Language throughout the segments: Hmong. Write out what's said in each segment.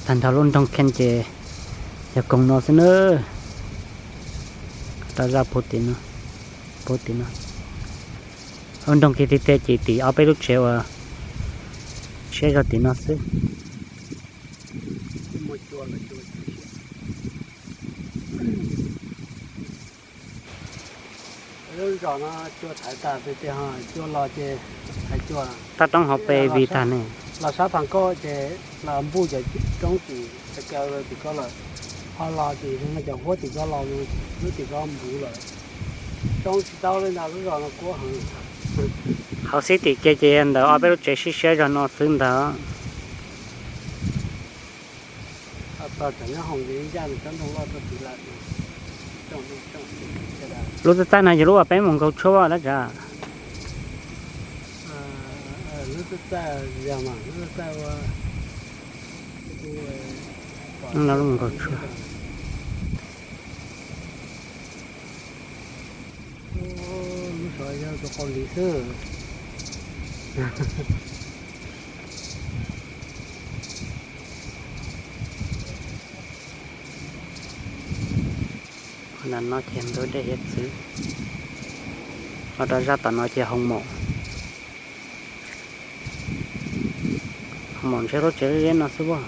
Tag nrho lub nroog Kheej ces yog koog no xwb na. Rau zaj puag tim no, puag tim no. Lub nroog kiag tiag tiag ces tim ob peb lub tsev uas siab zog tim no xwb. Lub zos no cua thaiv tas tiag tiag, cua los ces thaiv cua. Tab roob hauv pes vig tag ne. Los sab Phas Nkauj ces los npuj cov roob tim Thav Kaw tim ko lawm, ho los tim cov huab tim ko los, lub tim ko npuv lawm. Roob tsis tau li ntawd, lub zos no kuab heev. Hauv xib tim kiag ces ntawm ob peb lub tsev siab siab zog no xwb ntag. Lub txaj txaj no yog lub uas peb mus nkaug tshuaj dab tsi? Lub mus nkaug tshuaj. Lub sav yog tus qau lis xwb. Qhov no ces ntug dej hiav txwv, ho rau zaj tom no ces hoo maum. Hoo maum ntshe lub tsev liab liab no xwb as.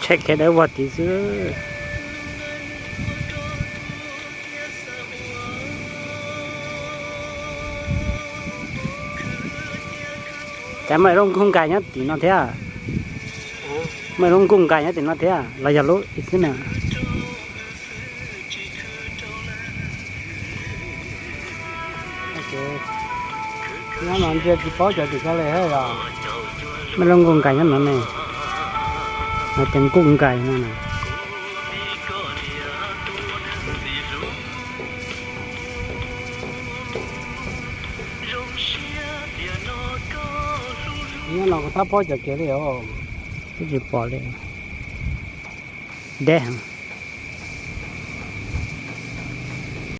Tsheb khiav dawb vog tid xwb. Cas muaj ib lub nkuj nkais nyob tim no thiab? Muaj ib lub nkuj nkais nyob tim no thiab los yog lub ib xwb na? Nyob no ntsia tsis paub cov tim ko li thiab os. Muaj lub nkuj nkais nyob no ne. No ces nkuj nkais no na. Nyob no kuv tab paub cov kiav li os. Twb tsis pom li. Deb heev.